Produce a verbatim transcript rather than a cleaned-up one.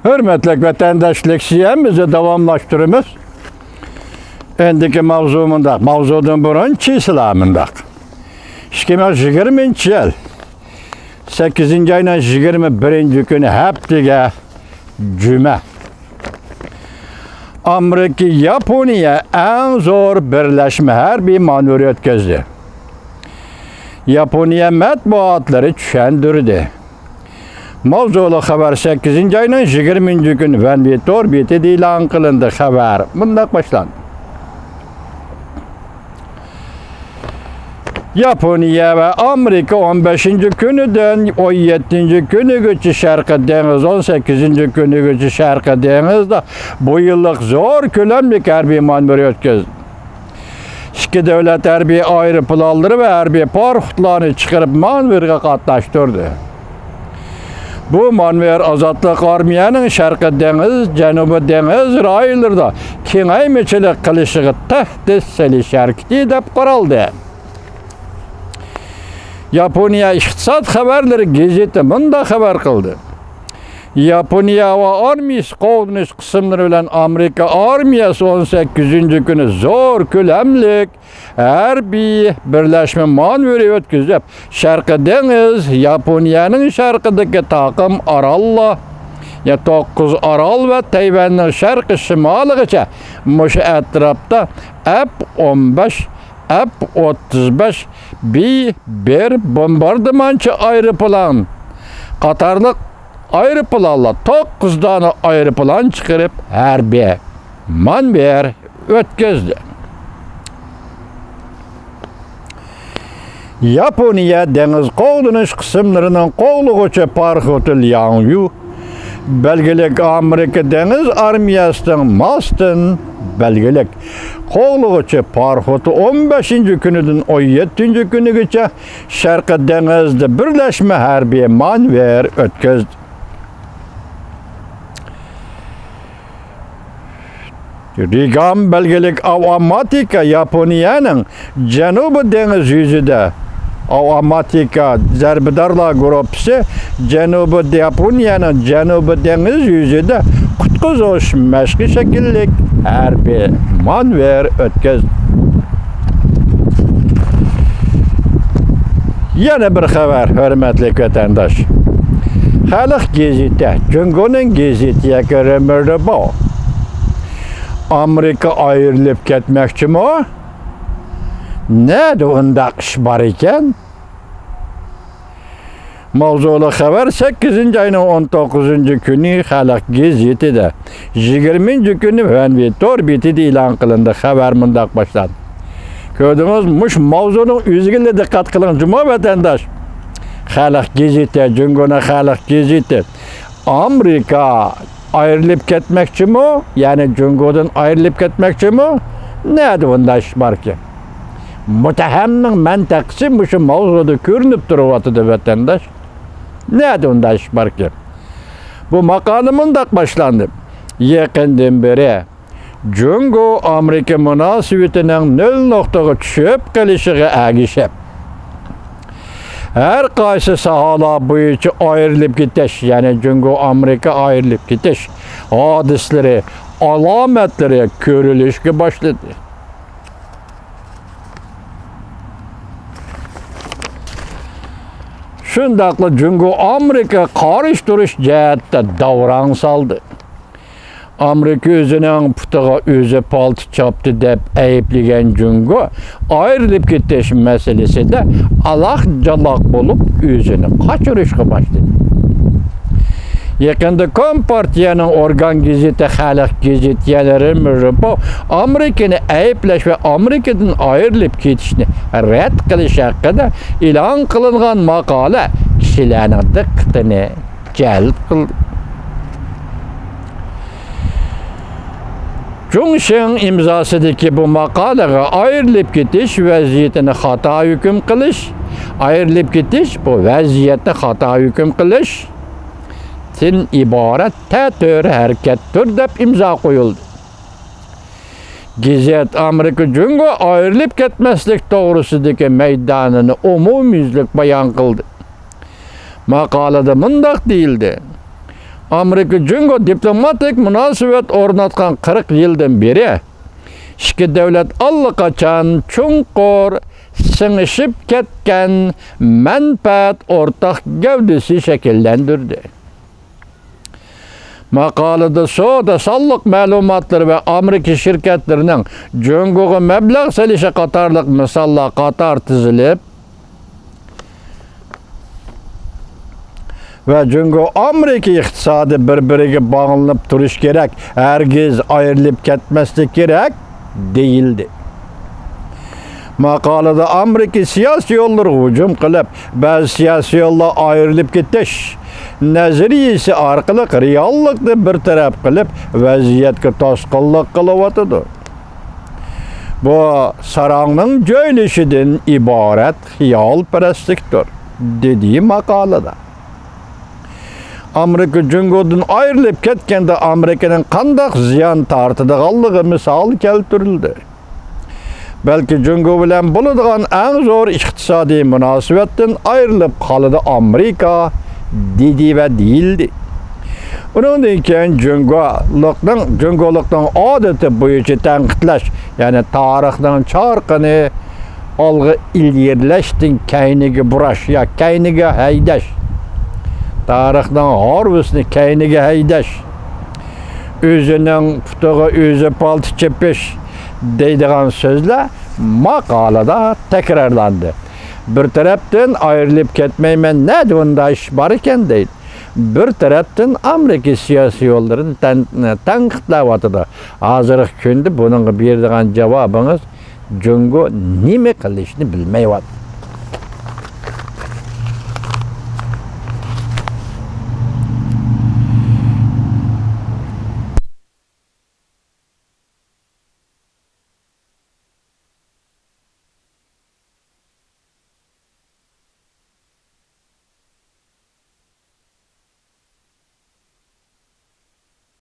ھۆرمەتلىك ۋەتەنداش، لېكسىيەمىزنى داۋاملاشتۇرىمىز. ئەندىكى ماۋزۇ مۇنداق، ماۋزۇدىن بۇرۇن چىسلا مۇنداق. ئىككى مىڭ يىگىرمىنچى يىل سەككىزىنچى ئاينىڭ يىگىرمە بىرىنچى كۈنى، ھەپتىگە جۈمە. ئامېرىكا ياپونىيە ئەڭ زور بىرلەشمە ھەربىي مانېۋىر ئۆتكۈزدى. ياپونىيە مەتبۇئاتلىرى چۈشەندۈردى. ماۋزۇلۇق خەۋەر سەككىزىنچى ئاينىڭ يىگىرمىنچى كۈنى ۋەنۋى تور بېتىدە ئېلان قىلىندى. خەۋەر مۇنداق باشلاندى. ياپونىيە ۋە ئامېرىكا ئون بەشىنچى كۈنىدىن ئون يەتتىنچى كۈنىگىچە شەرقىي دېڭىز، ئون سەككىزىنچى كۈنىگىچە شەرقىي دېڭىزدا بۇ يىللىق زور كۆلەملىك ھەربىي مانېۋىر ئۆتكۈزدى. ئىككى دۆلەت ھەربىي ئايروپىلانلىرى ۋە ھەربىي پاراخوتلارنى چىقىرىپ مانېۋىرغا قاتناشتۇردى. بۇ مانېۋىر ئازادلىق ئارمىيەنىڭ شەرقىي دېڭىز، جەنۇبىي دېڭىز رايونلىرىدا كېڭەيمىچىلىك قىلىشىغا تەھدىت سېلىش ھەرىكىتى دەپ قارالدى. ياپونىيە ئىقتىساد خەۋەرلىرى گېزىتى مۇنداق خەۋەر قىلدى. ياپونىيە ھاۋا ئارمىيىسى قوغدىنىش قىسىملىرى بىلەن ئامېرىكا ئارمىيەسى ئون سەككىزىنچى كۈنى زور كۆلەملىك ھەربىي بىرلەشمە مانېۋىرى ئۆتكۈزۈپ، شەرقىي دېڭىز، ياپونىيەنىڭ شەرقىدىكى تاقىم ئاراللار، يەنى توققۇز ئارال ۋە تەيۋەننىڭ شەرقىي شىمالىغىچە مۇشۇ ئەتراپتا ئەپ ئون بەش، ئەپ ئوتتۇز بەش، بى بىر بومباردىمانچى ئايروپىلان قاتارلىق ئايروپىلانلار، توققۇز دانە ئايروپىلان چىقىرىپ ھەربىي مانېۋىر ئۆتكۈزدى. ياپونىيە دېڭىز قوغدىنىش قىسىملىرىنىڭ قوغلىغۇچى پاراخوتى لياڭيۇ بەلگىلىك ئامېرىكا دېڭىز ئارمىيەسىنىڭ ماستىن بەلگىلىك قوغلىغۇچى پاراخوتى ئون بەشىنچى كۈنىدىن ئون يەتتىنچى كۈنىگىچە شەرقىي دېڭىزدا بىرلەشمە ھەربىي مانېۋىر ئۆتكۈزدى. رىگام بەلگىلىك ئاۋاماتىكا ياپونىيەنىڭ جەنۇبىي دېڭىز يۈزىدە، ئاۋاماتىكا زەربىدارلار گۇرۇپپىسى جەنۇبىي، ياپونىيەنىڭ جەنۇبىي دېڭىز يۈزىدە قۇتقۇزۇش مەشقى شەكىللىك ھەربىي مانېۋىر ئۆتكۈزدى. يەنە بىر خەۋەر، ھۆرمەتلىك ۋەتەنداش. خەلق گېزىتى، جۇڭگونىڭ گېزىتى ياكى رېمېرباۋ. ئامېرىكا ئايرىلىپ كەتمەكچىمۇ؟ نەدە ئۇنداق ئىش بار ئىكەن؟ ماۋزۇلۇق خەۋەر سەككىزىنچى ئاينىڭ ئون توققۇزىنچى كۈنى خەلق گېزىتىدە، يىگىرمىنچى كۈنى ۋەنۋى تور بېتىدە ئېلان قىلىندى. خەۋەر مۇنداق باشلاندى. كۆردىڭىز، مۇشۇ ماۋزۇنىڭ ئۆزىگىلا دىققەت قىلىڭ جۇمۇ ۋەتەنداش. خەلق گېزىتى، جۇڭگونىڭ خەلق گېزىتى. ئامېرىكا ئايرىلىپ كەتمەكچىمۇ؟ يەنى جۇڭگودىن ئايرىلىپ كەتمەكچىمۇ؟ نەدە ئۇنداق ئىش باركى؟ مۇتتەھەمنىڭ مەنتىقىسى مۇشۇ ماۋزۇدا كۆرۈنۈپ تۇرۇۋاتىدۇ، ۋەتەنداش. نەدە ئۇنداق ئىش باركى؟ بۇ ماقالە مۇنداق باشلاندى. يېقىندىن بېرى جۇڭگو ئامېرىكا مۇناسىۋىتىنىڭ نۆل نۇقتىغا چۈشۈپ قېلىشىغا ئەگىشىپ، ھەر قايسى ساھەلەر بويىچە ئايرىلىپ كېتىش، يەنى جۇڭگو ئامېرىكا ئايرىلىپ كېتىش ھادىسىلىرى، ئالامەتلىرى كۆرۈلۈشكە باشلىدى. شۇنداقلا جۇڭگو ئامېرىكا قارشى تۇرۇش جەھەتتە داۋراڭ سالدى. ئامېرىكا ئۆزىنىڭ پۇتىغا ئۆزى پالتا چاپتى دەپ ئەيىبلىگەن جۇڭگو ئايرىلىپ كېتىش مەسىلىسىدە ئالاق-جالاق بولۇپ ئۆزىنى قاچۇرۇشقا باشلىدى. يېقىندا كومپارتىيەنىڭ ئورگان گېزىتى خەلق گېزىتى يەنە رېمېرباۋ ئامېرىكىنى ئەيىبلەش ۋە ئامېرىكىدىن ئايرىلىپ كېتىشنى رەت قىلىش ھەققىدە ئېلان قىلىنغان ماقالە كىشىلەرنىڭ دىققىتىنى جەلپ قىلدى. جۇڭ شىڭ ئىمزاسىدىكى بۇ ماقالىغا ئايرىلىپ كېتىش ۋەزىيىتىنى خاتا ھۆكۈم قىلىش، ئايرىلىپ كېتىش بۇ ۋەزىيەتنى خاتا ھۆكۈم قىلىشتىن ئىبارەت تەتۈر ھەرىكەتتۇر دەپ ئىمزا قويۇلدى. گېزىت ئامېرىكا جۇڭگو ئايرىلىپ كەتمەسلىك توغرىسىدىكى مەيدانىنى ئومۇميۈزلۈك بايان قىلدى. ماقالىدە مۇنداق دېيىلدى: ئامېرىكا جۇڭگو دىپلوماتىك مۇناسىۋەت ئورناتقان قىرىق يىلدىن بېرى ئىككى دۆلەت ئاللىقاچان چوڭقۇر سىڭىشىپ كەتكەن مەنپەئەت ئورتاق گەۋدىسى شەكىللەندۈردى. ماقالىدە سودا سانلىق مەلۇماتلىرى ۋە ئامېرىكا شىركەتلىرىنىڭ جۇڭگوغا مەبلەغ سېلىشى قاتارلىق مىساللار قاتار تىزىلىپ، ۋە جۇڭگو ئامېرىكا ئىقتىسادى بىر-بىرىگە باغلىنىپ تۇرۇش كېرەك، ھەرگىز ئايرىلىپ كەتمەسلىك كېرەك، دېيىلدى. ماقالىدە ئامېرىكا سىياسىي يوللىرىغا ھۇجۇم قىلىپ، بەزى سىياسىي يوللار ئايرىلىپ كېتىش نەزەرىيىسى ئارقىلىق رېئاللىقنى بىر تەرەپ قىلىپ، ۋەزىيەتكە توسقۇنلۇق قىلىۋاتىدۇ. بۇ ساراڭنىڭ جۆيلۈشىدىن ئىبارەت خىيالپەرەسلىكتۇر، دېدى ماقالىدە. ئامېرىكا جۇڭگودىن ئايرىلىپ كەتكەندە ئامېرىكىنىڭ قانداق زىيان تارتىدىغانلىقى مىسال كەلتۈرۈلدى. بەلكى جۇڭگو بىلەن بولىدىغان ئەڭ زور ئىقتىسادىي مۇناسىۋەتتىن ئايرىلىپ قالىدۇ ئامېرىكا، دېدى ۋە دېيىلدى. ئۇنىڭدىن كېيىن جۇڭگولۇقنىڭ، جۇڭگولۇقنىڭ ئادىتى بويىچە تەنقىدلەش، يەنى تارىخنىڭ چارىقىنى ئالغا ئىلگىرىلەشتىن كەينىگە بۇراش يا كەينىگە ھەيدەش، تارىخنىڭ ھارۋىسىنى كەينىگە ھەيدەش، ئۆزىنىڭ پۇتىغا ئۆزى پالتا چېپىش دەيدىغان سۆزلەر ماقالىدا تەكرارلاندى. بىر تەرەپتىن ئايرىلىپ كەتمەيمەن، نەدە ئۇنداق ئىش بار ئىكەن دەيدۇ. بىر تەرەپتىن ئامېرىكا سىياسىي يوللىرىنى تەن-، تەنقىدلەۋاتىدۇ. ھازىرقى كۈندە بۇنىڭغا بېرىدىغان جاۋابىڭىز جۇڭگو نېمە قىلىشنى بىلمەيۋاتىدۇ.